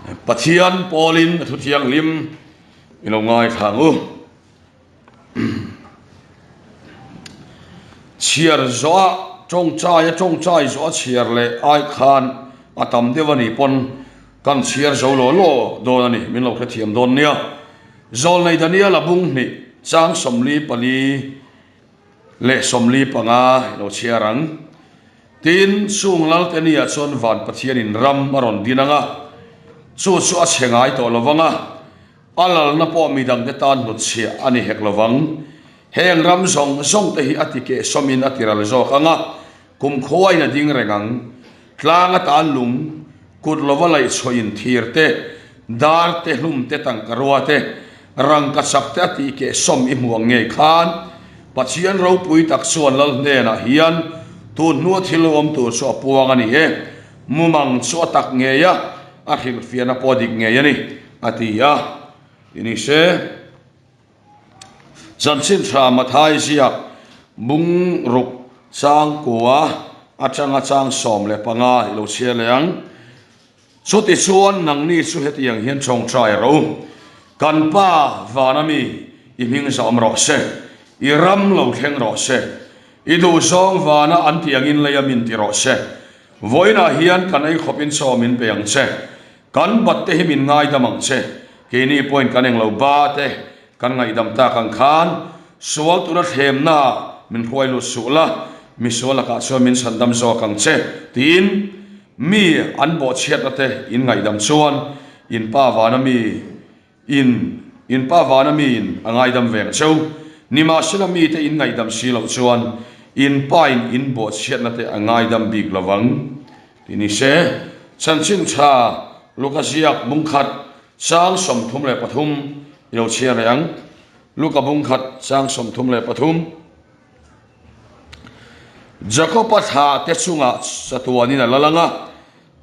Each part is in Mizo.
Pathian pawlin a thu thianghlim i lo ngaithla ang u. Chhiar zawh a tawngtai a tawngtai zawh a chhiar leh ai khan a tam deuh a nih pawn kan chhiar zo law law dawn a ni min lo hrethiam dawn nia. Zawlnei Daniela bung hnih chang 44 leh 45 i lo chhiar ang. Tin, chung Lalte nia chuan van Pathianin ram a rawn din ang a, chu chu a chhe ngai tawh lo vang a, a lalna pawh midangte tan hnutchhiah a ni hek lo vang. Heng ram zawng zawng te hi a ti kehsawmin a ti ral zawk ang a, kumkhuain a ding reng ang. Tlang atan lung, kut lova laih chhuahin thir te, dar te, hlum te, tangka rua te, rangka chak te a tih kehsawm i hmu ang ngei khan, Pathian ropui tak chuan Lal hnenah hian tun hnua thil lo awm tur chu a puang a ni e, mumang chu a tak ngei a, a hrilhfiahna pawh a dik ngei a ni, a ti a. Ti ni se. Chanchin tha Mathai ziak bung ruk chang kua atanga chang 15 i lo chhiar leh ang. Chuti chuan nangni chu hetiang hian tawngtai rawh u, Kan Pa vana mi i hming zawm rawh se, i ram lo thleng rawh se, i duhzawng vana an tih angin leia min ti rawh se. Vawiinah hian kan ei khawpin chaw min pe ang che. Kan bat te hi min ngaidam ang che, keini pawhin kan englo ba te kan ngaihdam tak ang khan sual tura thlemna min hruai lut suh la, misual lakah chuan min chhandam zawk ang che tiin mi an bawhchhiatna te in ngaihdam chuan in pa vana mi in in pa vana mi in a ngaidam ve ang cheu. Nimahsela mite in ngaihdam si loh chuan in pa in in bawhchhiatna te a ngaidam bik lovang. Ti ni se, chanchin tha Luka ziak bung khat chang 33 i lo chhiar leh ang. Luka bung khat chang 33. Jakob-a thla te chungah chatuanin a lal ang a,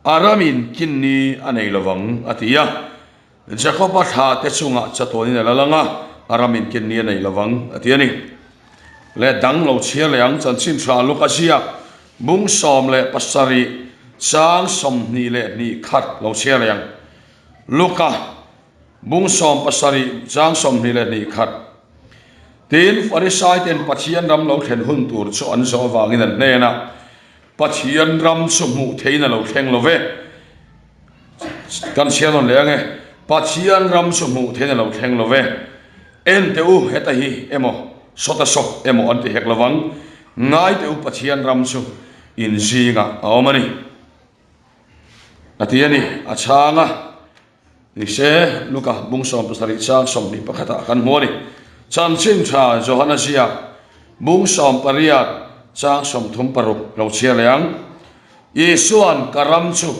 a ramin kinni a nei lovang, a ti a. Jakob-a thla te chungah chatuanin a lal ang a, a ramin kinni a nei lovang, a ti a ni. Leh dang lo chhiar leh ang, chanchin tha Luka ziak bung 17 chang 22 khat lo chhiar leh ang. Luka bung 17 chang 22 khat. Tin, Farisai ten Pathian ram lo thlen hun tur chu an zawh avangin an hnenah, Pathian ram chu hmuh theihin a lo thleng lo ve. Kan chhiar rawn leh ang e. Pathian ram chu hmuh theihin a lo thleng lo ve. En teh u, heta hi emaw, sawta sawk emaw an ti hek lo vang. Ngai teh u, Pathian ram chu in zingah a awm a ni. A ti a ni, a chhang a. Ni se, Luka bung 17 chang 21 ah kan hmu a ni. Chanchin tha Johana ziak bung 18 chang 36 lo chhiar leh ang. Isua'n ka ram chu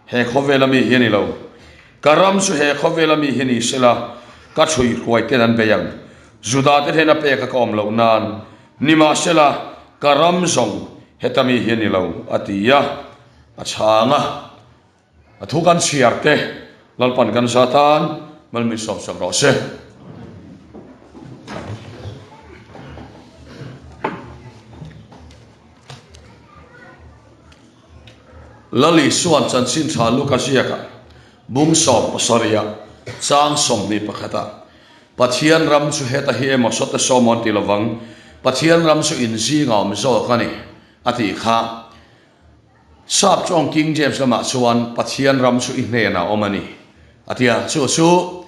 he khawvela mi hi a ni lo. Ka ram chu he khawvela mi hi ni sela, ka chhui hruai ten an bei ang. Juda te hnena peka ka awm loh nan, nimahsela ka ram zawng heta mi hi a ni lo, a ti a, a chhang a. A thu kan chhiar te Lalpan kan za tan malmin sawmsak rawh se. Lal Isua'n chanchin tha Luka ziakah bung 17 ah chang 21 ah Pathian ram chu heta hi emaw sawte sawm aw an ti lovang, Pathian ram chu inzing a awm zawk a ni a tih kha. Sap tawng King James lamah chuan Pathian ram chu i hnenah awm a ni a ti a, chu chu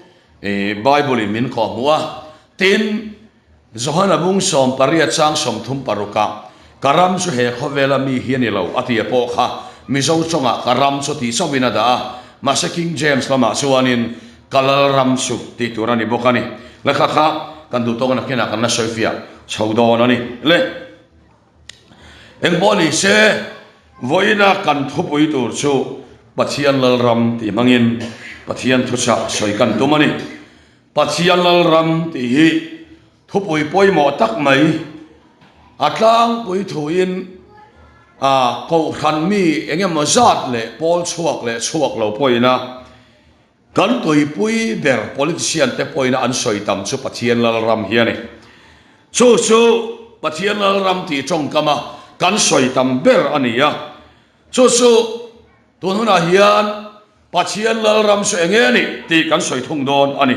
Bible in min kawhhmuh a. Tin, Johana bung 18 chang 36 ah ka ram chu he khawvela mi hi a ni lo a ti a pawh kha Mizo tawngah ka ram chu tih chauhin a dah a, mahse King James lamah chuanin ka lal ram chu tih tur a ni bawk a ni. Lehkha kha kan duh tawk nakinah kan la sawifiah chho dawn a ni le. Engpawh ni se, vawiina kan thupui tur chu Pathian Lalram tih hmangin Pathian thuchah sawi kan tum a ni. Pathian Lalram tih hi thupui pawimawh tak mai, a tlangpui thuin a kohhran mi eng emaw zat leh pawl chhuak leh chhuak lo pawhin a Kan tuipui ber politician te pawhin an sawi tam chu Pathian Lalram hi a ni. Chu chu Pathian Lalram tih tawngkama kan sawi tam ber a ni a. Chu chu tun hunah hian Pathian Lalram chu eng nge a nih tih kan sawi thung dawn a ni.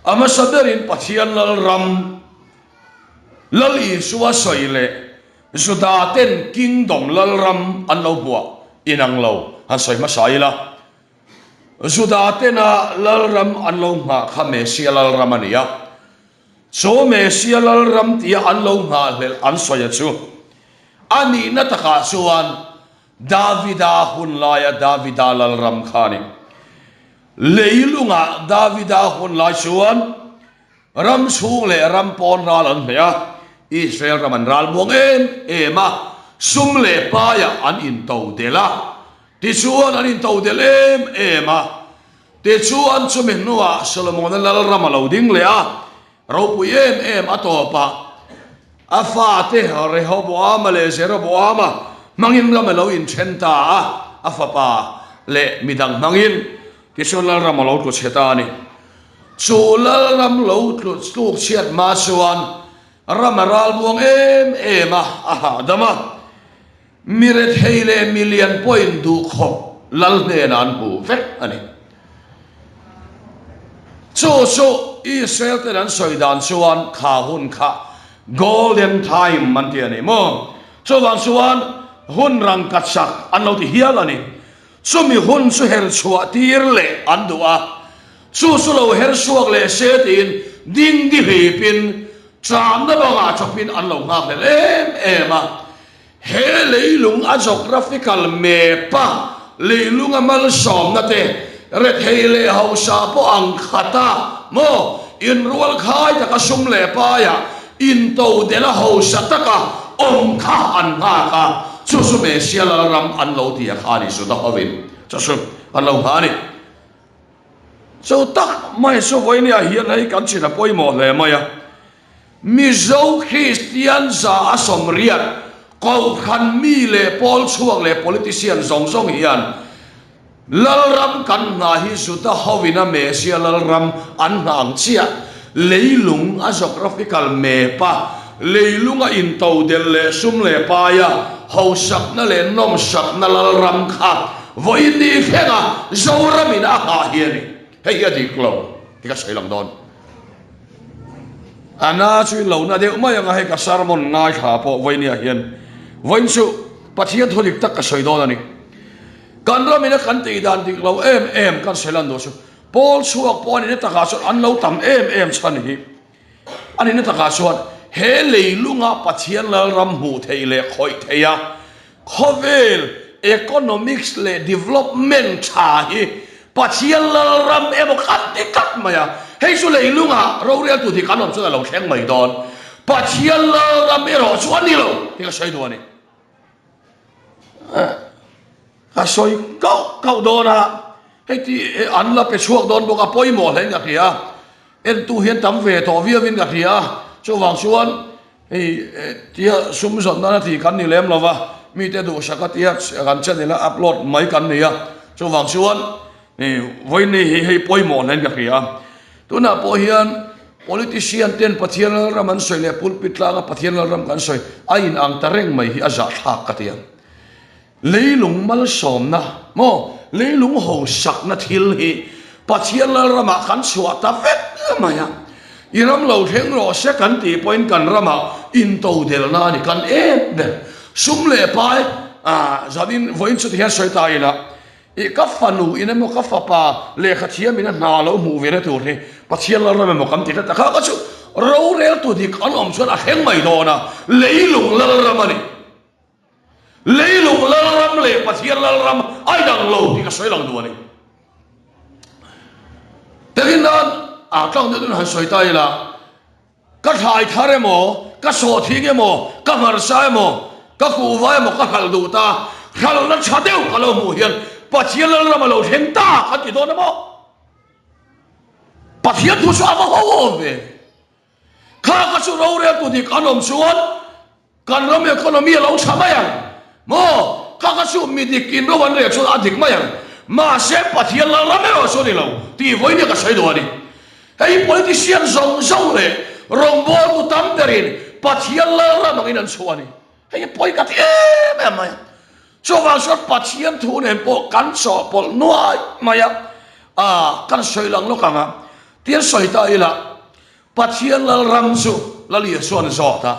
A hmasa berin Pathian Lalram, Lal Isua sawi leh Juda ten Kingdom Lalram an lo hmuah inang lo han sawi hmasa ila. Juda tena Lalram an lo nghah kha Messia Lalram a ni a. Chu Messia Lalram tia an lo nghahhlelh an sawi a chu a nihna takah chuan Davida hun laia Davida Lalram kha a ni. Leilungah Davida hun lai chuan ram chhung leh ram pawn ral an hneh a, Israel ram an ral muang em em a, sum leh paiah an into delh a, tichuan an into delh em em a, Tichuan chumi hnuah Solomona lalram a lo ding leh a, ropui em em a tawpah a fate Rehoboama leh Jeroboama hmangin ram a lo inthen ta a, a fapa leh midang hmangin. Tichuan lalram a lo tlu chhe ta a ni. Chu lalram lo tluk chhiat hma chuan ram a ral muang em em a, a hahdam a. Mi rethei leh mi lian pawhin duhkhawp lal hnenah an hmu vek a ni. Chu chu Israel ten an sawi dan chuan kha hun kha golden time an ti a ni maw? Chuvang chuan hun rangkhat sak an lo ti hial a ni. Chumi hun chu her chhuah tir leh an duh a, chu chu lo her chhuak leh se tiin dingdi hlipin tlamna bangah chawpin an lo nghak leh em em a. He leilung a geographical map a leilunga malsawmna te, rethei leh hausa pawh ang khat a maw, inrual khai taka sum leh paiah intodelh a hausa taka awm kha an nghak a, chu chu Messia Lalram an lo ti a kha a ni Juda hovin chu chu an lo nghah a ni. Chu tak mai chu vawinia hian hei kan chin a pawimawh hle mai a. Mizo Kristian za a sawmriat Kohhran mi leh pawl chhuak leh politician zawng zawng hian Lalram kan hna hi Juda hovin a Messia Lalram an hna ang chiah. Leilung a geographical map a leilung a intodelh leh sum leh pai a hausakna leh nawmsakna Lalram kha vawiin ni thlenga Zoramin a nghah hi a ni. Hei hi a dik lo tih ka sawi lang dawn. A na chu in lo na deuh mai ang a, hei ka sermon ngaithla pawh vawinia hian vawiin chu Pathian thu dik tak ka sawi dawn a ni. Kan ramina kan tih dan dik lo em em kan sawi lan duh chu Paul chhuak pawh a nihna takah chuan an lo tam em em chhan hi a nihna takah chuan he leilunga Pathian Lalram hmuh theih leh khawih theih a Khawvel economics leh development tha hi Pathian Lalram emaw khat ti tlat mai a, hei chu leilungah roreltu dik an awm chuan a lo thleng mai dawn. Pathian Lalram erawh chu a ni lo tih ka sawi duh a ni. Ka sawi kauh kauh dawn a, hei ti an la pe chhuak dawn bawk a, pawimawh hlein ka hria a, entu hian tam ve tawh viauin ka hria a, chuvang chuan Hei tia sum zawn nana tih kan ni lem lo va, mite duhsak a tia kan channel a upload mai kan ni a, chuvang chuan vawiin hi hei pawimawh hlein ka hria a. Tunah pawh hian politician ten Pathian Lalram an sawi leh pulpit tlanga Pathian Lalram kan sawi a inang ta reng mai hi a zahthlak ka ti ang. Leilung malsawmna maw, leilung hausakna thil hi Pathian Lalramah kan chhuah ta vek mai a. I ram lo thleng rawh se kan tih pawhin kan ramah intodelna a ni kan em ber. Sum leh pai zanin vawiin chuti hian sawi ta ila, i ka fanu in emaw ka fapa lehkha thiam in a hna lo hmuh ve na tur hi Pathian Lalram emaw kan ti tlat a, kha kha chu roreltu dik an awm chuan a thleng mai dawn a, leilung Lalram a ni. Leilung Lalram leh Pathian Lalram a inang lo tih ka sawi lang duh a ni. Takin nan a tlang deuh deuhin han sawi ta ila, ka thlai thar emaw, ka sawhthing emaw, ka hmarsa emaw, ka kuhva emaw ka hralh duh ta, hralhna tha deuh ka lo hmuh hian Pathian Lalram a lo thleng ta kan ti dawn emaw? Pathian thu chu a va ho awm ve. Kha ka chu roreltu dik an awm chuan Kan ram economy a lo tha mai ang maw? Kha kha chu mi dik in ro an rel chuan a dik mai ang. Mahse Pathian lal ram erawh chu a ni lo tih vawiin ka sawi duh a ni. Hei politician zawng zawng leh rawngbawltu tam berin Pathian lal ram angin an chhuah a ni. Hei hi pawi ka ti em em mai a. Chuvang chuan Pathian thu nen pawh kan chawhpawlh nuai mai a, aa kan sawi lang lawk ang a, tian sawi ta ila Pathian Lalram chu Lal Isuan zawt a,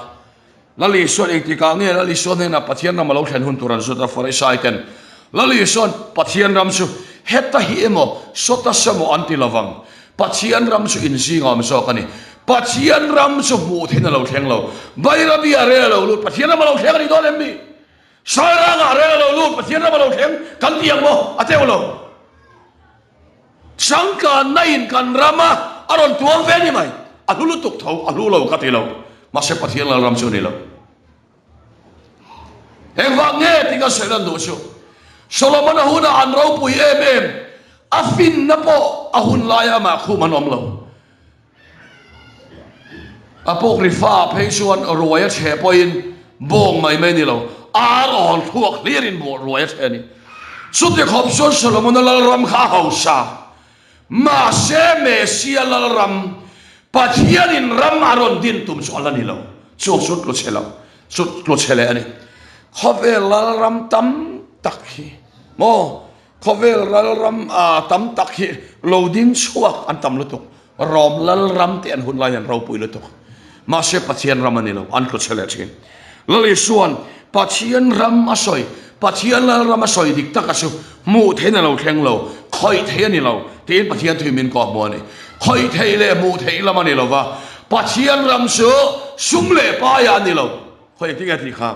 Lal Isuan engtikah nge Lal Isua hnenah Pathian ram a lo thlen hun tur an zawt a, Farisai ten Lal Isuan Pathian ram chu heta hi emaw sawta semaw an ti lovang, Pathian ram chu inzing a awm zawk a ni. Pathian ram chu hmuh theihna lo thleng lo. Bairabi ah rel a lo lut, Pathian ram a lo thleng a ni dawn em mi? Sairang ah rel a lo lut, Pathian ram a lo thleng kan ti ang maw? A teuh lo. Changkanna in kan ram a a rawn tuam ve ni mai. A hlu lutuk tho, a hlu lo ka ti lo. Mahse Pathian Lalram chu a ni lo. Engvang nge tih ka sawi lan duh chu. Solomon-a hunah an ropui em em, a finna pawh a hun laia amah khum an awm lo. A pawkrifa phei chuan ruai a chhe pawhin bawng mai mai ni lo, ar awn thluak hlirin ruai a chhe a ni. Chuti khawp chuan Solomon-a lalram kha a hausa. Mahse Messia lalram, Pathianin ram a rawn din tum chu a la ni lo. Chu chu tlu chhe lo, chu tlu chhe leh a ni. Khawvel lalram tam tak hi maw? Khawvel ralram a tam tak hi lo ding chhuak an tam lutuk. Rom lalram te an hun lai hian ropui lutuk. Mahse Pathian ram a ni lo, an tlu chhe leh thin. Lal Isuan Pathian ram a sawi, Pathian lalram a sawi dik taka chu hmuh theihin a lo thleng lo, khawih theih a ni lo tiin Pathian thui min kawh hmu a ni. Khawih theih leh hmuh theih lam a ni lo va, Pathian ram chu sum leh paiah a ni lo. Khawih engtin nge tih kha?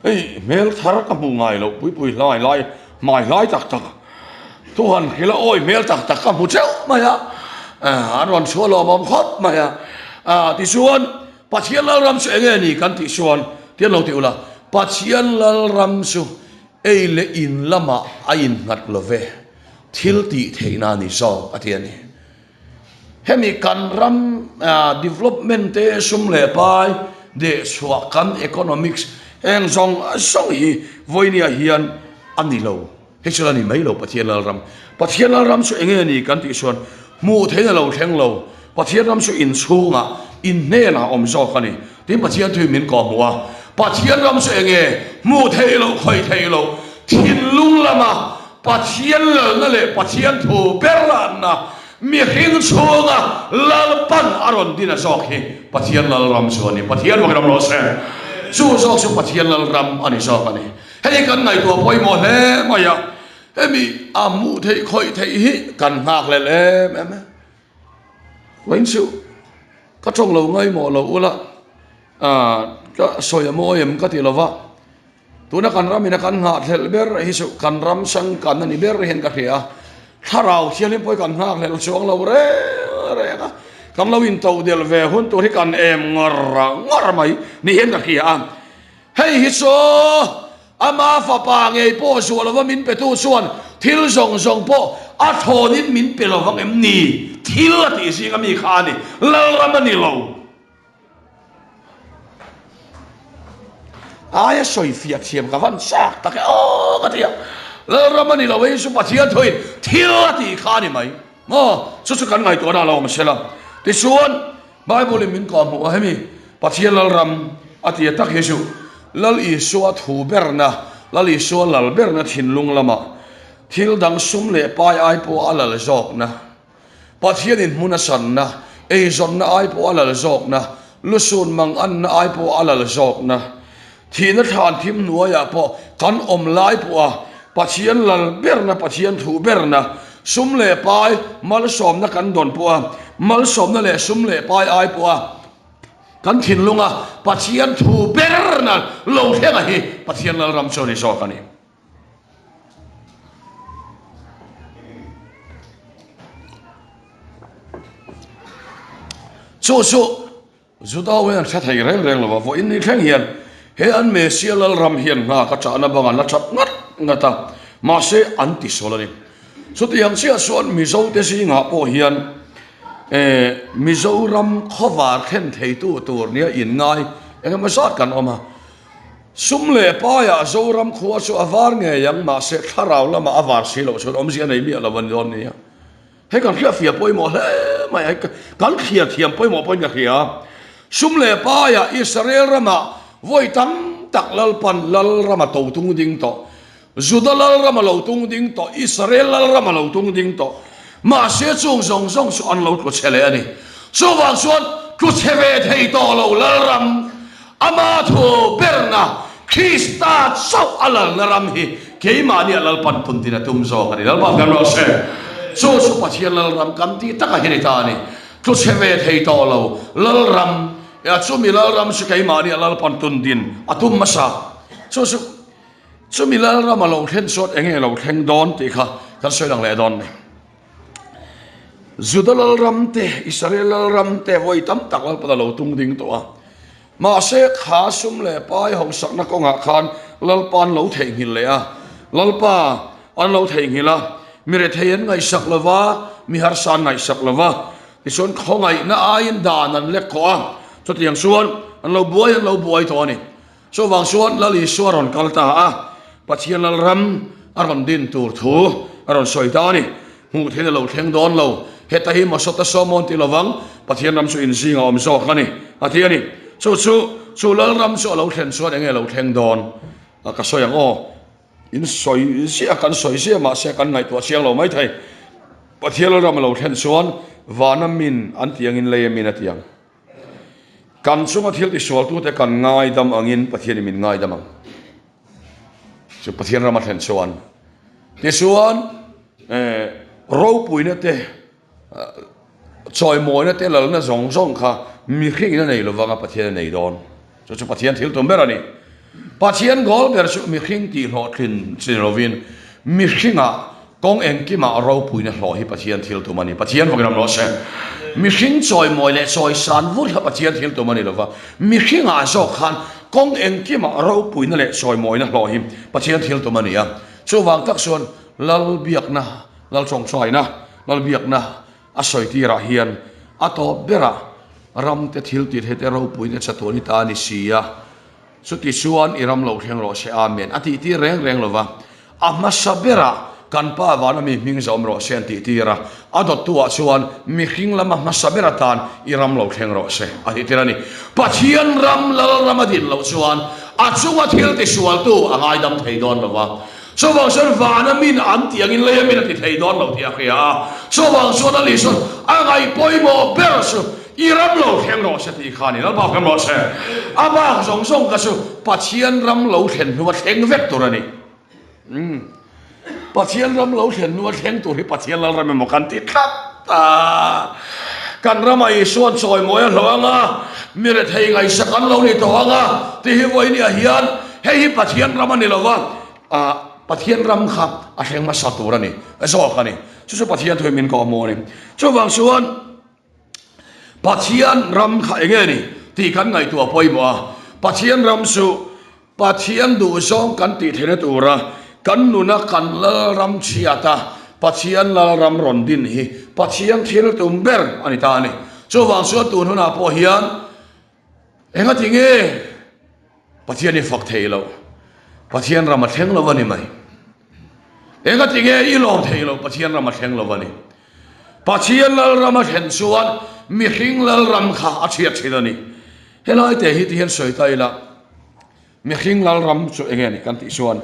Hei hmel thar ka hmuh ngai loh puipui hlai lai hmai hlai tak tak thuhan hrilh a awi hmel tak tak ka hmu teuh mai a an rawn chhuah lawm awm khawp mai a tichuan Pathian Lalram chu enge ni kan tih chuan tian lo ti ula Pathian Lalram chu ei leh in lamah a innghat lo ve thil tih theihna a ni zawk a ti a ni. Hemi kan ram development te sum leh pai dehchhuah kan economics heng zawng zawng hi vawinia hian a ni lo. Hei chuan a ni mai lo Pathian Lalram. Pathian Lalram chu enge ni kan tih chuan hmuh theihin a lo thleng lo. Pathian ram chu inchhungah, inhnenah awm zawk a ni. Tin Pathian thu in min kawhhmuh a. Pathian ram chu enge hmuh theih loh, khawih theih loh, thinlung lama Pathian lalna leh Pathian thu ber lanna mihring chhunga Lalpan a rawn din a zawk hi Pathian Lalram chu a ni. Pathian bawkin ram rawh se. Chu zawk chu Pathian Lalram a ni zawk a ni. Hei kan ngaihtuah pawimawh hle mai a, hemi a hmuh theih khawih theih hi kan nghak lel em em e. Vawiin chu ka tawng lo ngaimawh lo ula, ka sawi a mawi em ka ti lo va. Tuna kan ram ina kan nghahhlelh ber hi chu kan ram changkan a ni ber hian ka hria a, thlarau thianghlim pawh hi kan nghakhlelh chuang lo reng reng a, kan lo intodelh ve hun tur hi kan em ngawr ngawr mai ni hian ka hria a. Hei hi chu ama fapa ngei pawh zuah lova min petu chuan thil zawng zawng pawh a thawnin min pe lovang em ni? Thil a tih zinga mi kha a ni, Lalram a ni lo. Aia sawi fiah thiam ka van chak tak e aw ka ti a, Lalram a ni lo hei chu Pathian thuin thil a tih kha a ni mai maw chu chu kan ngaihtuahna a lo awm sela tichuan Bible in min kawh hmuh a hemi Pathian Lalram a ti a tak hi chu Lal Isua thu berna Lal Isua lal berna thinlung lamah thil dang sum leh pai ai pawh a lal zawkna Pathianin hmun a sanna, eizawnna ai pawh a lal zawkna, lusun manganna ai pawh a lal zawkna, thihna thlan thim hnuaiah pawh kan awm lai pawha Pathian lal berna, Pathian thu berna, sum leh pai malsawmna kan dawn pawha malsawmna leh sum leh pai ai pawha kan thinlunga Pathian thu berna lo thlenga hi Pathian Lalram chu a ni zawk a ni. Chu chu Juda ho hian an hre thei reng reng lo va, vawiin ni thleng hian he an Messia Lalram hian nghak a chahna bang an la that ngat ngat a, mahse an ti sual a ni. Chutiang chiah chuan Mizote zingah pawh hian eh Mizoram khawvar thlen theitu tur nia inngai engemaw zat kan awm a. Sum leh paiah Zoram khua chu a var ngei ang, mahse thlarau lamah a var si loh chuan awmzia nei miah lo a ni dawn nia. Hei kan hriatfiah pawimawh hle mai a, hei kan thliar thiam pawimawh pawhin ka hria. Sum leh paiah Israel ramah vawi tam tak Lalpan Lalram a to tung ding tawh. Juda Lalram a lo tung ding tawh, Israel Lalram a lo tung ding tawh. Mahse chung zawng zawng chu an lo tlu chhe leh a ni. Chuvang chuan tlu chhe ve thei tawh lo Lalram, ama thu berna Krista chauh a lalna ram hi keimahnia Lalpan tun din a tum zawk a ni. Lalpa hmel rawh se. Chu chu Pathian Lalram kan tih takah hian i ta a ni. Tlu chhe ve thei tawh lo Lalram, chumi Lalram chu keimahnia Lalpan tun din a tum hmasa. Chu chu. Chumi Lalram a lo thlen chuan eng nge lo thleng dawn tih kha kan sawi lang leh dawn ni. Juda Lalram te, Israel Lalram te vawi tam tak Lalpan a lo tung ding tawh a. Mahse kha sum leh pai hausakna kawngah khan Lalpa an lo theihnghilh leh a. Lalpa an lo theihnghilh a, mi rethei an ngaihsak lo va, mi harsa an ngaihsak lo va. Tichuan khawngaihna aiin dan an lek khawh a, chutiang chuan an lo buai an lo buai tawh a ni. Chuvang chuan Lal Isua rawn kal ta a, Pathian Lalram a rawn din tur thu a rawn sawi ta a ni. Hmuh theihna lo thleng dawn lo, heta hi Masota Sawmawn ti lovang, Pathian ram chu inzing a awm zawk a ni, a ti a ni. Chu chu, chu Lalram chu a lo thlen chuan enge lo thleng dawn? Ka sawi ang aw. In sawi ziah, kan sawi ziah mahse kan ngaihtuah chiang lo maithei. Pathian Lalram a lo thlen chuan vana min an ti angin leia min a ti ang. Kan chunga thil tisualtute kan ngaidam angin Pathianin min ngaidam ang. Chu Pathian rama thlen chuan. Tichuan, eh, ropuina te, chawimawina te lalna zawng zawng kha mihringin a nei lovanga Pathian a nei dawn. Chu chu Pathian thil tum ber a ni. Pathian goal ber chu mihring tih hlawhtlin chi ni lovin mihringah kawng engkimah ropuina hlawh hi Pathian thil tum a ni. Pathian vakin awm rawh se. Mihring chawimawi leh chawisan vur kha Pathian thil tum a ni lova, mihringah zawk khan kawng engkimah ropuina leh chawimawina hlawh hi Pathian thil tum a ni a. Chuvang tak chuan Lalbiakna, Lalchawngchaina, Lalbiakna A sawi tirah hian a tawp berah ramte thil tih theih te ropuina chatuan i ta a ni si a, chuti chuan i ram lo thleng rawh se Amen a tih tir reng reng lova, a hmasa berah kan Pa vana mi hming zawm rawh se an tih tir a, a dawttuah chuan mihring lama hmasa ber atan i ram lo thleng rawh se a tih tir a ni. Pathian ram Lalram a din loh chuan a chunga thil tisualtu a ngaidam thei dawn lova, Chuvang chuan vana min an tih angin leia min a ti thei dawn lo tih a hria a. Chuvang chuan a Lisuan a ngaih pawimawh ber chu i ram lo thleng rawh se tih kha a ni. Lalpa thleng rawh se. A bak zawng zawng kha chu Pathian ram lo thlen hnu a thleng vek tur a ni. Umm. Pathian ram lo thlen hnu a thleng tur hi Pathian Lalram emaw kan ti tlat a. Kan ramah Isuan chawimawi a hlawh ang a, mi rethei ngaihsak an lo ni tawh ang a tih hi vawinia hian hei hi Pathian ram a ni lo va, Pathian ram kha a thleng hmasa tur a ni, zawk a ni. Chu chu Pathian thuin min kawh hmuh a ni. Chuvang chuan Pathian ram kha eng nge ni tih kan ngaihtuah pawimawh a. Pathian ram chu Pathian duhzawng kan tih theihna tura kan nuna kan Lalram chhiata Pathian Lalram rawn din hi Pathian thil tum ber a ni ta a ni. Chuvang chuan tun hunah pawh hian engati nge Pathian i fak thei loh? Pathian ram a thleng lo a ni mai. Engati nge i lawm thei loh? Pathian ram a thleng lo a ni. Pathian Lalram a thlen chuan mihring Lalram kha a chhiat thin a ni. Helai te hi tihian sawi ta ila, mihring Lalram chu enge ni kan tih chuan,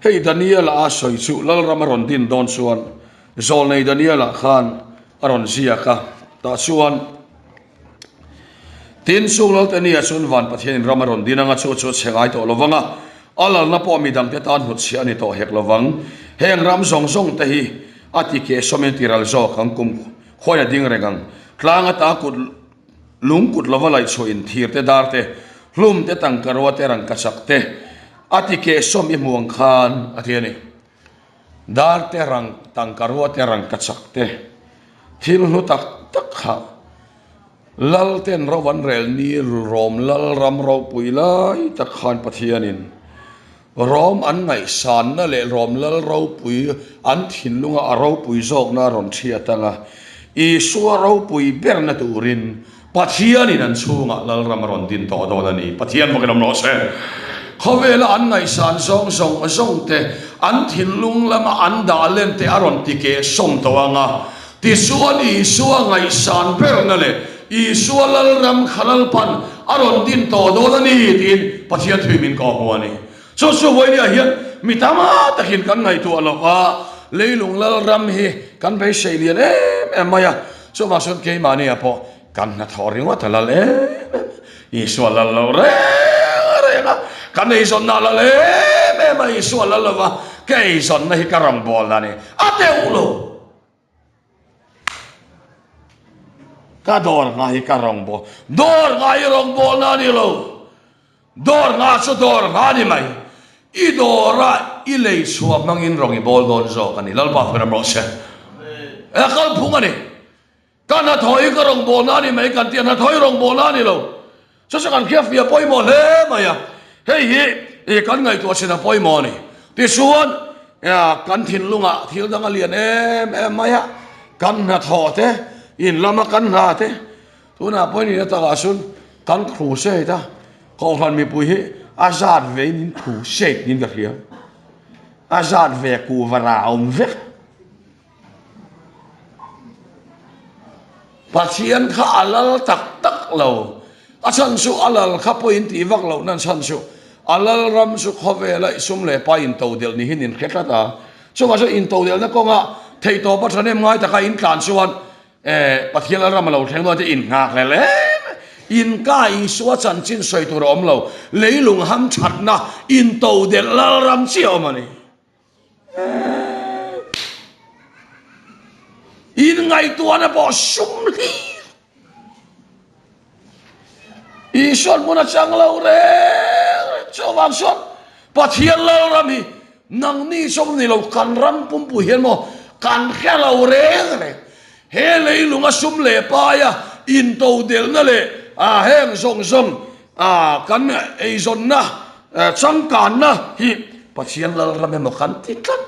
hei Daniela a sawi chu Lalram a rawn din dawn chuan Zawlnei Daniela khan a rawn ziak a, tah chuan Tin, chung Laltania chuan van Pathianin ram a rawn din anga chu chu a chhe ngai tawh lo vang a, a lalna pawh mi dangte tan hnutchhiah a ni tawh hek lo vang. Heng ram zawng zawng te hi a ti keh sawmin ti ral zawk ang, kum khuain a ding reng ang. Tlang ata kut lung kut lova laih chhuahin thir te, dar te, hlum te, tangkarua te, rangkachak te a ti keh sawm i hmu ang khan a ti a ni. Dar te rang, tangkarua te, rangkachak te, thil hlu tak tak kha Lal ten ro an rel ni Rom lal ram ropui lai tak khan Pathianin Rom an ngaihsanna leh Rom lal ropui an thinlunga a ropui zawkna a rawn thiat ang a, Isua ropui berna turin Pathianin an chhungah Lalram a rawn din tawh dawn a ni. Pathian bawkin awm rawh se. Khawvela an ngaihsan zawng zawng zawng te, an thinlung lama an dah len te a rawn ti keh sawm tawh ang a. Tichuan Isua ngaihsan berna leh Isua Lalram kha Lalpan. a rawn din tawh dawn a ni tiin Pathian thui min kawh hmu a ni. Chu chu vawinia hian mi tam takin kan ngaihtuah loh a, leilung lalram hi kan beisei lian em em mai a, chuvang chuan keimahnia pawh kan hnathawh ringawt a lal em em, Isua lal lo reng reng a, kan eizawnna a lal em em a, Isua lal lo va, ka eizawnna hi ka rawngbawlna a ni, a deuh lo. Ka dawr nga hi ka rawngbâwl, dawr nga hi rawngbâwlna a ni lo. Dawr nga chu dawr nga a ni mai. I dawra i lei chhuah hmangin rawng i bâwl dawn zawk a ni. Lalpa hmel rawh se. E kalphung a ni. Ka hnathawh hi ka rawngbâwlna a ni mai kan ti a, hnathawh hi rawngbâwlna a ni lo. Chu chu kan hriatfiah pawimawh hle mai a, hei hi kan ngaihtuah chin a pawimawh a ni. Tichuan, kan thinlungah thil dang a lian em em mai a, kan hnathawh te, in lama kan hna te, tunah pawhin in atakah chuan kan crusade a, Kohhran mipui hi a zat vein in crusade niin ka hria, a zat ve kuhva rah a awm vek. Pathian kha a lal tak tak lo. A chhan chu a lal kha pawh in tih vak loh nan chhan chu a lal ram chu khawvela i sum leh pa in to delh ni hian in hre tlat a. Chuvang chuan in to delhna kawnga theihtawp a thahnem ngai taka in tlan chuan eh Pathian lal ram a lo thleng dawn te in nghak hlel em. In ka Isua chanchin sawi tur a awm lo. Leilung ham thatna in to delh lal ram chiah a awm a ni. In ngaihtuahna pawh sum hlir. Isuan hmun a chang lo reng reng. Chuvang chuan Pathian Lalram hi nangni chawm ni lo kan ram pumpui hian maw kan hre lo reng reng. He leilunga sum leh paia intodelhna leh heng zawng zawng kan eizawnna changkanna hi Pathian Lalram emaw kan ti tlat.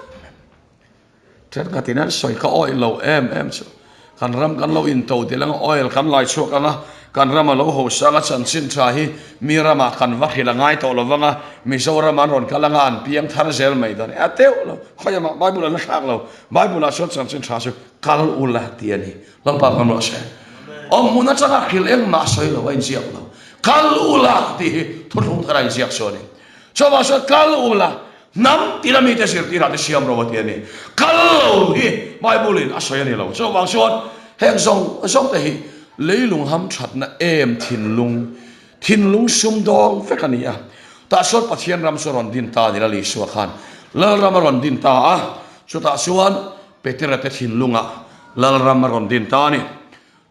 Thenkhatin an sawi kha awih lo em em chu. Kan ram kan lo intodelh anga oil kan lai chhuak anga kan ram a lo hosang a chanchin tha hi mi ramah kan va hrilh a ngai tawh lo vanga Mizoram an rawn kal anga an piang thar zel mai dawn a teuh lo. Khawiamah Bible an la thlak lo. Bible ah chuan chanchin tha chu Kal ula ti a ni. Lalpa kan rawh se. Awm hmun atanga hrilh engmah sawi lo a inziak lo. Kal ula tih hi thuthlung thar a inziak chu a ni. Chuvang chuan kal ula hnam tina mite zirtirah te siam ro a ti a ni. Kal lo hi Bible in a sawi a ni lo. Chuvang chuan heng zawng zawng te hi leilung hamthatna em thinlung thinlung sumdawng vek a ni a. Tah chuan Pathian ram chu a rawn din ta a ni Lal Isua khan Lalram a rawn din ta a. Chutah chuan Petera te thinlungah Lalram a rawn din ta a ni.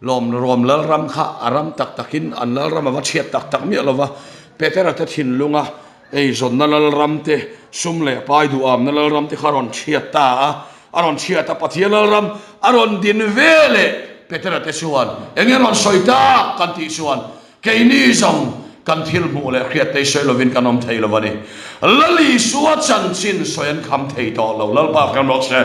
Lawm Rom Lalram kha a ram tak takin an Lalram a va chhiat tak tak miah lo va. Petera te thinlunga eizawnna Lalram te, sum leh pai duhamna Lalram te kha a rawn chhiat ta a. A rawn chhiat a, Pathian Lalram a rawn din ve leh Petera te chuan eng nge rawn sawi tak kan tih chuan Keini zawng kan thil hmuh leh hriattei sawi lovin kan awm thei lo a ni. Lal Isua chanchin sawi an kham thei tawh lo. Lalpa kan rawh se.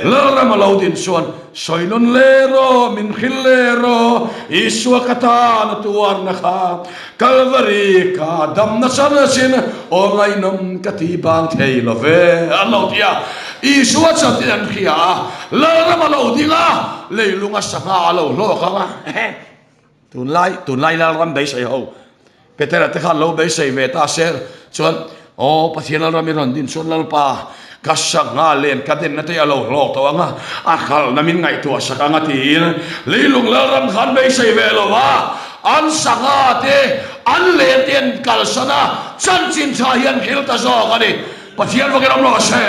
Lalram a lo din chuan sawi nawn leh rawh, min hrilh leh rawh, Isua ka tan a tuarna kha Kalvari ka damna chanchin aw ngaihnawm ka ti bang thei lo ve an lo ti a. Isua chanchin an hria a, Lalram a lo ding a, leilunga sangha a lo hlawk ang a. Tunlai, tunlai Lalram beisei ho, Petera te khan lo beisei ve ta se chuan, Aw Pathian Lalram i rawn din chuan Lalpa, ka sangha len ka denna te a lo hlawk tawh ang a, a hralhna min ngaihtuah sak ang a tiin leilung Lalram khan beisei ve lo va, an sangha te, an len te an kalsan a, chanchin tha hi an hril ta zawk a ni. Pathian vakin awm lo se,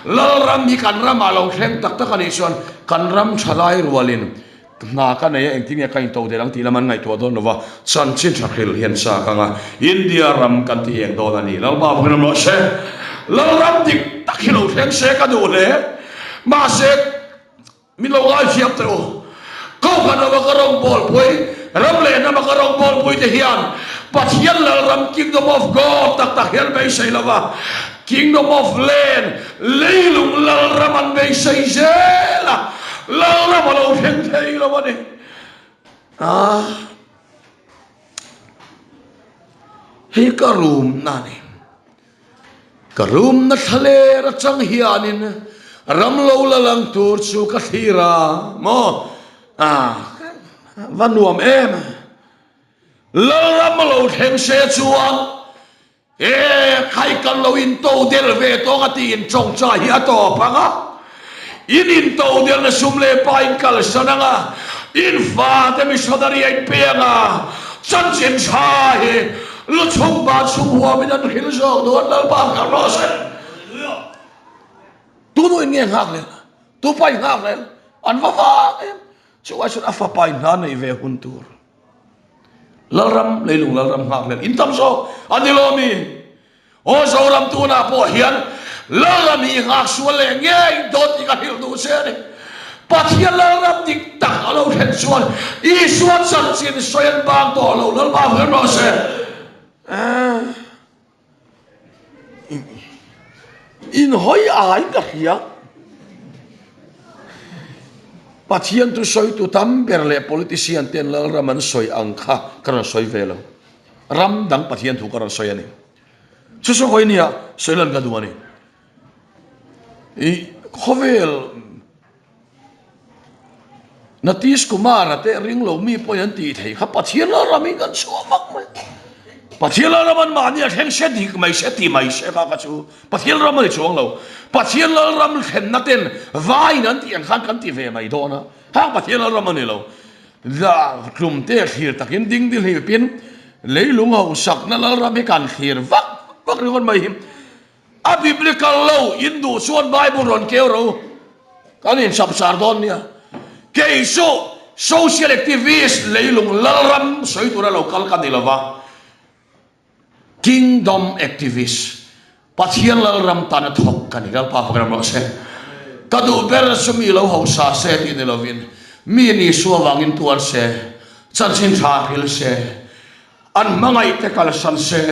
Lalram hi kan ramah lo thleng tak tak a nih chuan kan ram thalai rualin Hna ka nei a, engtin nge ka into del ang tih lam an ngaihtuah dawn lova, chanchin tha hril hian chak ang a, India ram kan ti eng dawn a ni. Lalpa vawkin awm rawh se. Lalram dik tak hi lo thleng se ka duh hle. Mahse, min lo ngaithiam teh u. Kohhran rama ka rawngbawlpui, ram leh hnama ka rawngbawlpui te hian Pathian Lalram, Kingdom of God, tak tak hi an beisei lova, Kingdom of Land, leilung Lalram an beisei zel a, Lalram a lo thleng thei lo a ni. Ah, hei ka room na a ni. Ka room na thlaler atang hianin ram lo la lang tur chu ka thlir a, maw? Ah, va nuam em. Lalram a lo thleng se chuan e khai kan lo in to del ve tawng a tiin tawngtai hi a tawp ang a, in in to delna sum leh pa in kalsan ang a, in fate missionary a in pe ang a, chanchin tha hi lu chhung ban chhung huamin an hril zawk dawn Lalpa kal rawh se. Tunu in nge nghak lel? Tupa in nghak lel? An va vang em? Chu ai chuan a fapa in hna neih ve hun tur. Lalram, leilung lalram nghak lel in tam zawk a ni lo mi? Aw Zoram tunah pawh hian lalram hi i nghak sual leh ngei dawn tih ka hrilh duh che a ni. Pathian lalram dik tak a lo thlen chuan Isua chanchin sawi an bang tawh lo, Lalpa hmel rawh se. Inhawi ai ka hria. Pathian thu sawitu tam ber leh politician ten Lalram an sawi ang kha ka rawn sawi ve lo. Ram dang Pathian thu ka rawn sawi a ni. Chu chu hawi nia sawi lan ka duh a ni. I khawvel Natish Kumar-a te ring lo mi pawhin an tih theih kha Pathian Lalram in kan chhuah vak mai. Pathian Lalram an mahni a thleng se dik mai se ti mai se kha kha chu Pathian ram a ni chuang lo. Pathian Lalram thlenna ten vaiin an tih ang khan kan ti ve mai dawn a. Hang Pathian Lalram a ni lo. Tlum te thlir takin ding dil hlipin leilung hausakna Lalram hi kan thlir vak vak ringawt mai hi. A biblical lo in duh chuan Bible rawn keu ro kan in chapchar dawn nia. Kei chu social activist leilung lalram sawi tura lo kal ka ni lova, Kingdom activist, Pathian lalram tana thawk ka ni. Lalpa fak ram rawh se. Ka duh ber chu mi lo hausa se tih ni lovin mi ni sual vangin tuar se, chanchin tha hril se, An hmangaih te kalsan se,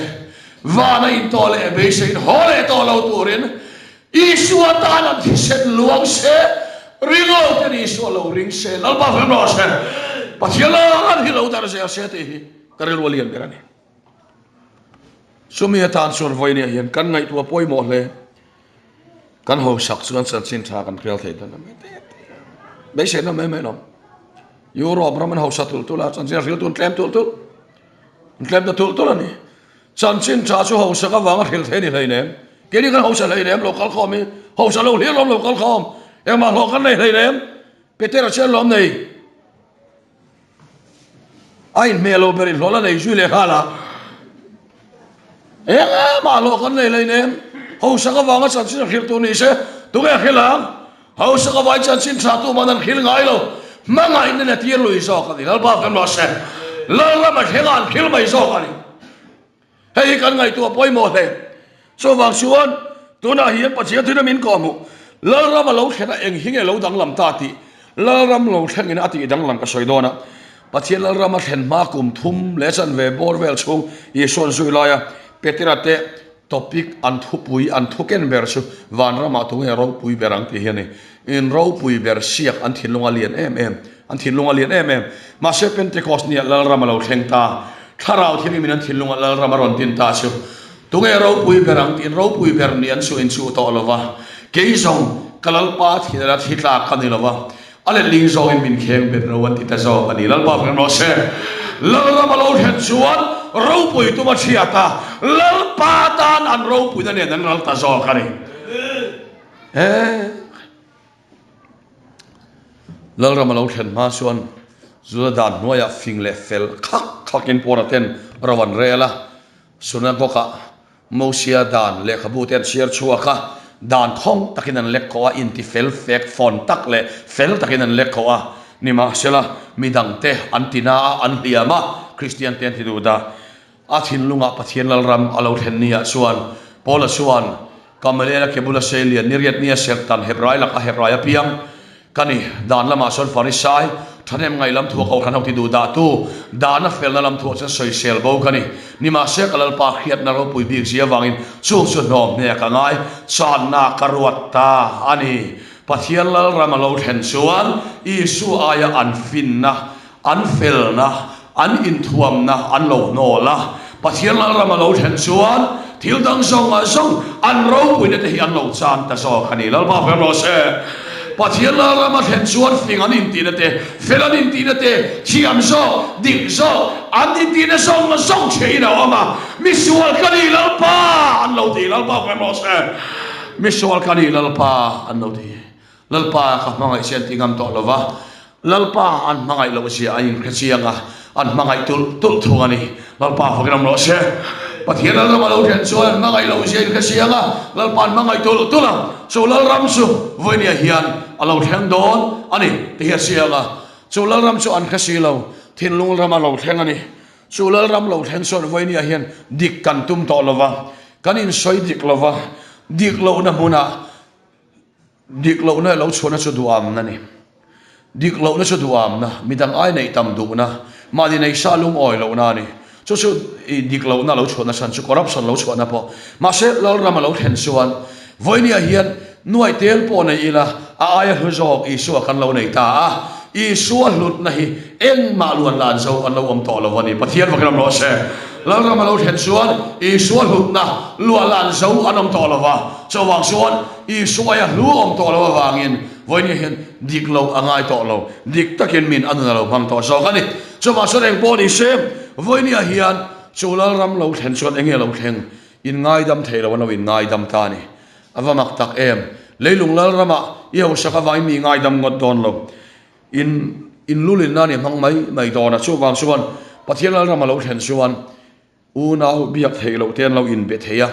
vana intawh leh beiseiin haw leh tawh lo turin Isua tan an thisen luang se, ringo ten Isua lo ring se, Lalpa hmel rawh se, Pathian lalram hi lo darh zel se tih hi ka rilru a lian ber a ni. Chumi atan chuan vawinia hian kan ngaihtuah pawimawh hle. Kan hausak chuan chanchin tha kan hrial thei dawn a mai te te. Beiseina mai mai lawm. Europe ram an hausa tulh tulh a, chanchin a hriltu an tlem tulh tulh. An tlem ta tulh tulh a ni. Chanchin tha chu hausak avanga hrilh thei a ni hleinem. Keini kan hausa hleinem lo kal khawm hi. Hausa lo hlir lawm lo kal khawm. Engmah hlawh kan nei hleinem. Petera chuan lawm nei. A inhmeh lo ber in hlawh la nei zui leh nghal a. Eng emah hlawh kan nei hleinem. Hausak avanga chanchin a hrilh tur ni se, tunge a hrilh ang? Hausak avangin chanchin tha tu man an hrilh ngai lo. Hmangaihna na tir lui zawk a ni. Lalpa kan rawh se. Lalram a thleng a an hrilh mai zawk a ni. Hei hi kan ngaihtuah pawimawh hle. Chuvang chuan tunah hian Pathian thil min kawhhmuh Lalram a lo thlen a eng hi nge lo danglam ta tih Lalram lo thlengin a tih danglam ka sawi dawn a. Pathian Lalram a thlen hma kum thum leh chanve bawr vel chhung Isua'n zui laia Petera te topic an thupui an thu ken ber chu Vanramah tunge ropui ber ang tih hi a ni. In ropui ber siak an thinlung a lian em em. An thinlung a lian em em. Mahse Pentecost nia Lalram a lo thleng ta. Thlarau thianghlimin an thinlungah Lalram a rawn din ta chu. Tunge ropui ber ang tiin ropui ber ni an chu inchuh tawh lo va. Kei zawng ka Lalpa thinah thi tlak ka ni lo va. A letling zawngin min kheng bet ro an ti ta zawk a ni. Lalpa hmel rawh se. Lalram a lo thlen chuan ropui tum a hriat a, Lalpa tan an ropuina nen an ral ta zawk a ni. He. Lalram a lo thlen hma chuan Juda dan hnuaiah fing leh fel khak khakin Paula ten ro an rel a, Synagogue-ah Mosia dan lehkhabu te an chhiar chhuak a, dan khawng takin an lek khawh a, inti fel fek fawn tak leh fel takin an lek khawh a. Nimahsela, midangte an ti na a, an hliam a, Kristian te an ti duh dah. A thinlungah Pathian Lalram a lo thlen niah chuan Paula chuan, Gamaliela ke bula sei lian ni riat nia serh tan Hebrai laka Hebrai a piang ka ni. Dan lamah chuan Farisai, thahnem ngaih lam thuah Kohhran ho ti duh dahtu, dana felna lam thuah chuan sawisel bo ka ni. Nimahse ka Lalpa hriatna ropui bik zia avangin chung chu hnawm hne ka ngai, channa ka ruat ta a ni. Pathian Lalram a lo thlen chuan Isua aia an finna An felna, an inthuamna an lo hnawl a, Pathian Lalram a lo thlen chuan thil dang zawng ah zawng an ropuina te hi an lo chan ta zawk a ni. Lalpa hmel rawh se. Pathian Lalram a thlen chuan fing an intihna te, fel an intihna te, thiam zawk, dik zawk an intihna zawng zawng chhein a awm a. Misual ka ni Lalpa an lo ti, Lalpa hmel rawh se. Misual ka ni Lalpa an lo ti. Lalpa ka hmangaih che an ti ngam tawh lo va, Lalpa an hmangaih loh zia an inhre chiang a, an hmangaih tulh tulh thung a ni. Lalpa fakin awm rawh se. Pathian Lalram a lo thlen chuan an hmangaih loh zia inhre chiang a, Lalpa an hmangaih tulh tulh a, chu Lalram chu vawinia hian a lo thleng dawn a ni ti hi a chiang a. Chu Lalram chu an hre si lo, thinlung ram a lo thleng a ni. Chu Lalram lo thleng chuan vawinia hian dik kan tum tawh lo va, kan insawi dik lo va, dik lohna hmunah Dik lohna lo chhuahna chu duhamna a ni. Dik lohna chu duhamna, midang ai neih tam duhna, mahni nei sa lungawi lohna a ni. Chu chu i dik lohna lo chhuahna chhan chu corruption lo chhuahna pawh. Mahse, Lalram a lo thlen chuan vawinia hian nuai tel pawh nei ila a aia hlu zawk Isua kan lo nei ta a. Isua hlutna hi engmah luan lan zo an lo awm tawh lo a ni. Pathian vakin awm rawh se. Lalram a lo thlen chuan Isua hlutna luah lan zo an awm tawh lo va. Chuvang chuan Isua aia hlu awm tawh lo avangin vawiin hian dik lo a ngai tawh lo. Dik takin min a nun a lo hmang tawh zawk a ni. Chuvang chuan eng pawh ni se, vawiin hian chu Lalram lo thlen chuan enge lo thleng? Inngaidam thei lo an lo inngaidam ta a ni. A va mak tak em! Leilung Lalramah i hausak avangin mi ngaidam ngawt dawn lo. In inlulin a ni hmang mai mai dawn a. Chuvang chuan Pathian Lalram a lo thlen chuan unau biak theih loh te an lo inbe thei a,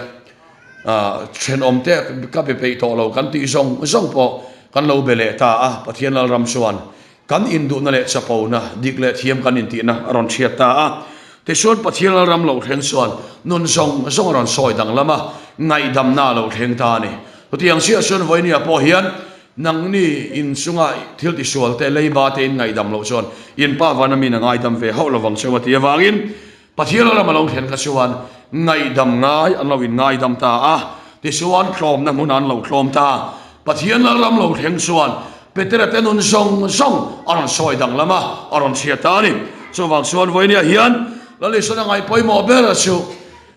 thenawm te ka be peih tawh lo kan tih zawng zawng pawh kan lo be leh ta a. Pathian Lalram chuan kan induhna leh chapona, dik leh thiam kan intihna a rawn chhiat ta a. Tichuan Pathian Lalram lo thleng chuan nun zawng zawng a rawn sawi danglam a, ngaihdamna a lo thleng ta a ni. Chutiang chiah chuan vawinia pawh hian Nangni in chunga thil tisual te, leiba te in ngaihdam loh chuan in pa vana min a ngaidam ve hauh lovang cheu a ti avangin Pathian ram a lo thlen kha chuan ngaihdam ngai an lo in ngaidam ta a, tichuan tlawmna hmunah an lo tlawm ta. Pathian ram lo thleng chuan Petera te nun zawng zawng a rawn sawi danglam a, a rawn chhiat ta a ni. Chuvang chuan vawinia hian Lal Isuan a ngaih pawimawh ber chu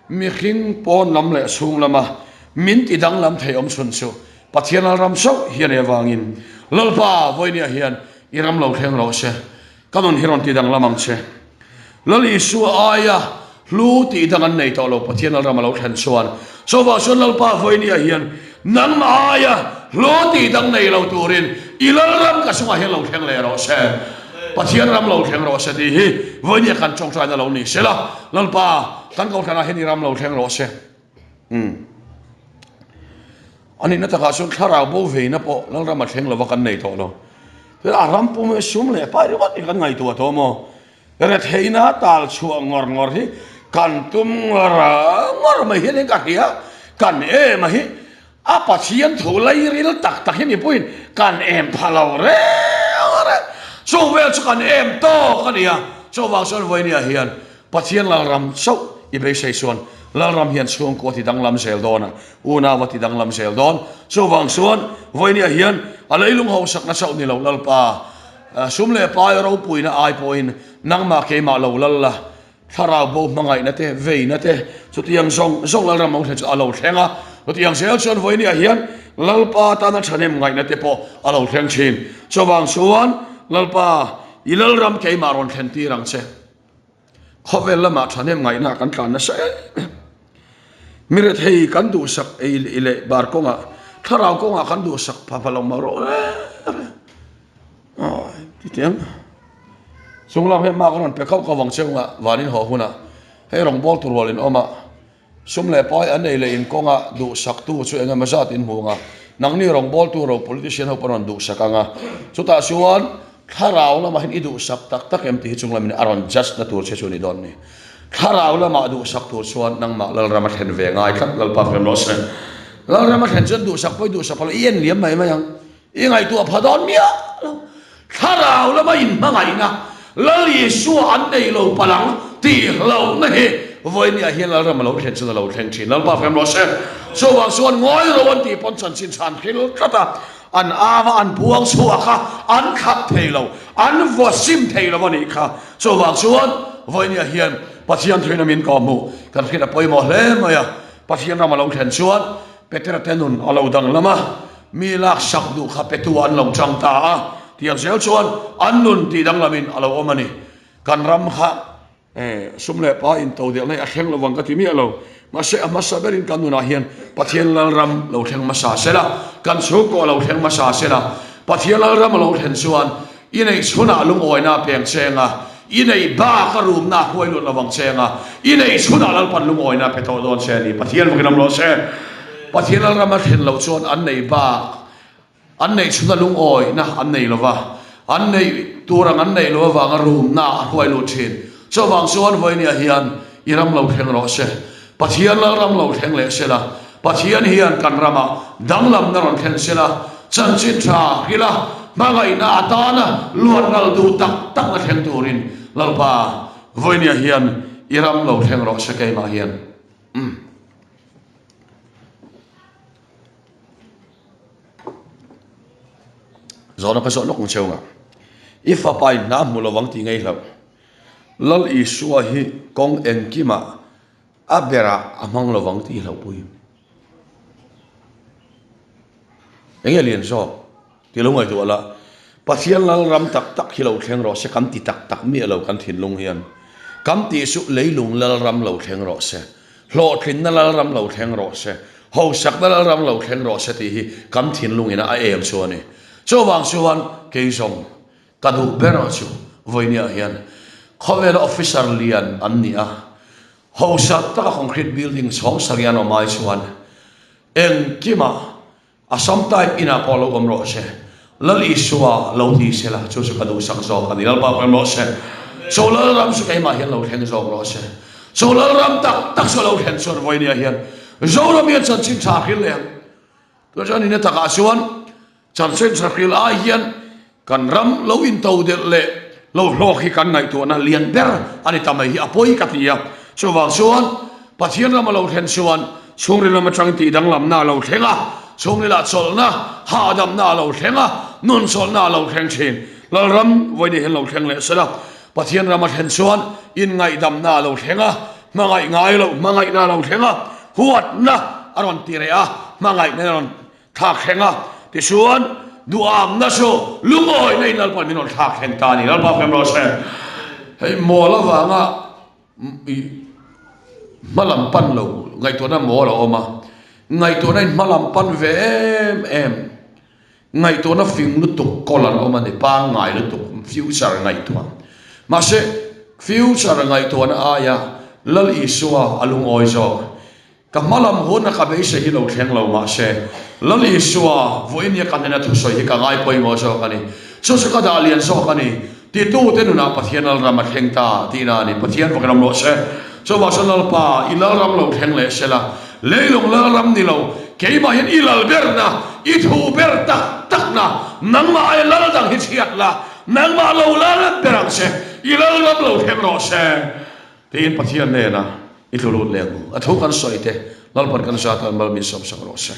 mihring pawn lam leh chhung lama min ti danglam thei awm chhun chu Pathian Lalram chauh hi a nih avangin Lalpa vawinia hian i ram lo thleng rawh se, ka nun hi rawn ti danglam ang che. Lal Isua aia hlu tih dang an nei tawh lo Pathian Lalram a lo thlen chuan. Chuvang chuan Lalpa vawinia hian nangmah aia hlu tih dang nei lo turin i Lalram ka chungah hian lo thleng leh rawh se. Pathian ram lo thleng rawh se tih hi vawinia kan tawngtaina lo ni sela. Lalpa kan kohhranah hian i ram lo thleng rawh se. Umm. A nihna takah chuan thlarau bo veina pawh Lalram a thleng lova kan nei tawh lo. A ram pum hi sum leh pai ringawt hi kan ngaihtuah tawh maw? Retheihna tal chhuah ngawr ngawr hi kan tum ngawr ngawr mai hian in ka hria. Kan em a hi a Pathian thu lairil tak tak hi mipuiin kan em pha lo reng reng. Chu vel chu kan em tawk a nia. Chuvang chuan vawinia hian Pathian Lalram chauh i beisei chuan Lalram hian chhungkua ti danglam zel dawn a, unau a ti danglam zel dawn. Chuvang chuan vawinia hian a leilung hausakna chauh ni lo Lalpa, sum leh pai ropuina ai pawhin nangmah keimah lo lal la, thlarau bo hmangaihna te, veina te, chutiang zawng zawng Lalram lo thlen chu a lo thleng a. Chutiang zel chuan vawinia hian Lalpa tana thahnem ngaihna te pawh a lo thleng thin. Chuvang chuan Lalpa, i Lalram keimah rawn thlen tir ang che. Khawvel lamah thahnem ngaihna kan tlan nasa em em. Mi rethei kan duhsak ei leh bar kawngah, thlarau kawngah kan duhsak pha pha lo mah rawh reng reng. Awi titiang. Chung lam hian mark a rawn pe khauh khauh vang cheu nga vanin haw hunah hei rawngbawl tur rual in awm a. Sum leh pai an ei leh in kawnga duhsaktu chu eng emaw zat in hmu ang a, nangni rawngbawltu ro politician ho pawh rawn duhsak ang a, chutah chuan thlarau lamah hian i duhsak tak tak em tih hi chung lamin a rawn judge na tur che chu a ni dawn a ni. Thlarau lamah duhsak tur chuan nangmah Lalram a thlen ve ngai tlat Lalpa fem rawh se. Lalram a thlen chuan duhsak pawh i duhsak pha lo, i en liam mai mai ang. I ngaihtuah pha dawn miah lo. Thlarau lama inhmangaihna Lal Isua an nei lo palh ang tih hlauhna hi vawinia hian Lalram a lo thlen chuan a lo thleng thin. Lalpa fem rawh se. Chuvang chuan ngawi ro an tih pawn chanchin chhan thil tlat a, an ava an puang chhuak a, an khap thei lo, an vaw sim thei lo a nih kha. Chuvang chuan vawinia hian Pathian thuina min kawhhmuh kan hriat a pawimawh hle mai a. Pathian ram a lo thlen chuan Petera te nun a lo danglam a. Mi laksak duh kha petu an lo chang ta a, tiang zel chuan an nun tih danglamin a lo awm a ni. Kan ram kha sum leh pa intodelh na hi a thleng lo vang ka ti miah lo. Mahse a hmasa berin kan nunah hian Pathian Lalram lo thleng hmasa se la, kan chhungkaw lo thleng hmasa se la, Pathian Lalram a lo thlen chuan i neih chhunah lungawina a peng cheng a, i neih bak a rumna a hruai lut lo vang cheng a, i neih chhunah Lalpan lungawina a pe tawh dawn che a ni. Pathian vakin awm rawh se. Pathian Lalram a thlen loh chuan an neih bak An neih chhuna lungawihna an nei lo va, an neih tur ang an neih loh avanga rumna a hruai lut thin. Chuvang chuan vawinia hian i ram lo thleng rawh se. Pathian lal ram lo thleng leh se la, Pathian hian kan ramah danglamna rawn thlen se la, chanchin tha hrila hmangaihna atana luat ral duh tak takna thleng turin Lalpa vawinia hian i ram lo thleng rawh se keimah hian. Umm. Zawhna ka zawh lawk ang cheu nga. I fapa in hna hmu lovang tih ngei hlauh. Lal Isua hi kawng engkimah a berah a hmang lovang tih hlauhpui. Enge lian zawk tih lo ngaihtuah la. Pathian lal ram tak tak hi lo thleng rawh se kan ti tak tak miah lo kan thinlung hian. Kan tih chu leilung lal ram lo thleng rawh se. Hlawhtlinna lal ram lo thleng rawh se. Hausakna lal ram lo thleng rawh se tih hi kan thinlung ina a em chu a ni. Chuvang chuan kei zawng ka duh ber chu vawinia hian khawvela officer lian an ni a, hausak taka concrete building chhawng sarih an awm ai chuan engkimah Assam type inah pawh lo awm rawh se, Lal Isua lo ti se la, chu chu ka duhsak zawk a ni. Lalpa awm rawh se. Chu Lalram chu keimah hian lo thleng zawk rawh se. Chu Lalram tak tak chu a lo thlen chuan vawinia hian Zoram hian chanchin tha hril leh ang. Tunah chuan nihna takah chuan chanchin tha hril ai hian Kan ram lo intodelh leh lo hlawk hi kan ngaihtuahna lian ber a ni ta mai hi a pawi ka ti a. Chuvang chuan Pathian ram a lo thlen chuan chhungril lam atangin tih danglamna a lo thleng a, chhungrilah chawlhna, hahdamna a lo thleng a, nun chawlhna a lo thleng thin. Lalram vawiin hian lo thleng leh sela, Pathian ram a thlen chuan inngaihdamna a lo thleng a, hmangaih ngai loh hmangaihna a lo thleng a, huatna a rawn ti reh a, hmangaihna a rawn Thlak thleng a, tichuan duhamna chu lungawihna in Lalpa'n min rawn thlak thleng ta a ni. Lalpa fem rawh se. Hei mawl avanga hma lam pan lo ngaihtuahna mawl a awm a, ngaihtuahna in hma lam pan ve em em, ngaihtuahna fing lutuk kawl an awm a ni, pangngai lutuk future ngaihtuah. Mahse future ngaihtuahna aia Lal Isua a lungawi zawk. Ka hma lam hun a ka beisei hi lo thleng lo mahse, Lal Isua vawinia ka hnena thusawi hi ka ngai pawimawh zawk a ni. Chu chu ka dah lian zawk a ni. Titute nunah Pathian Lalram a thleng ta tihna a ni. Pathian vakin awm rawh se. Chuvang chuan Lalpa, i Lalram lo thleng leh se la, leilung Lalram ni lo, keimah hian i lal berna, i thu ber tak takna, nangmah aia lal dang hi chhiat la, nangmah lo lal ber ang che, i Lalram lo thleng rawh se. Tiin Pathian hnena i tlu lut leh ang u. A thu kan sawi te, Lalpan kan zat tan mal min sawmsak rawh se.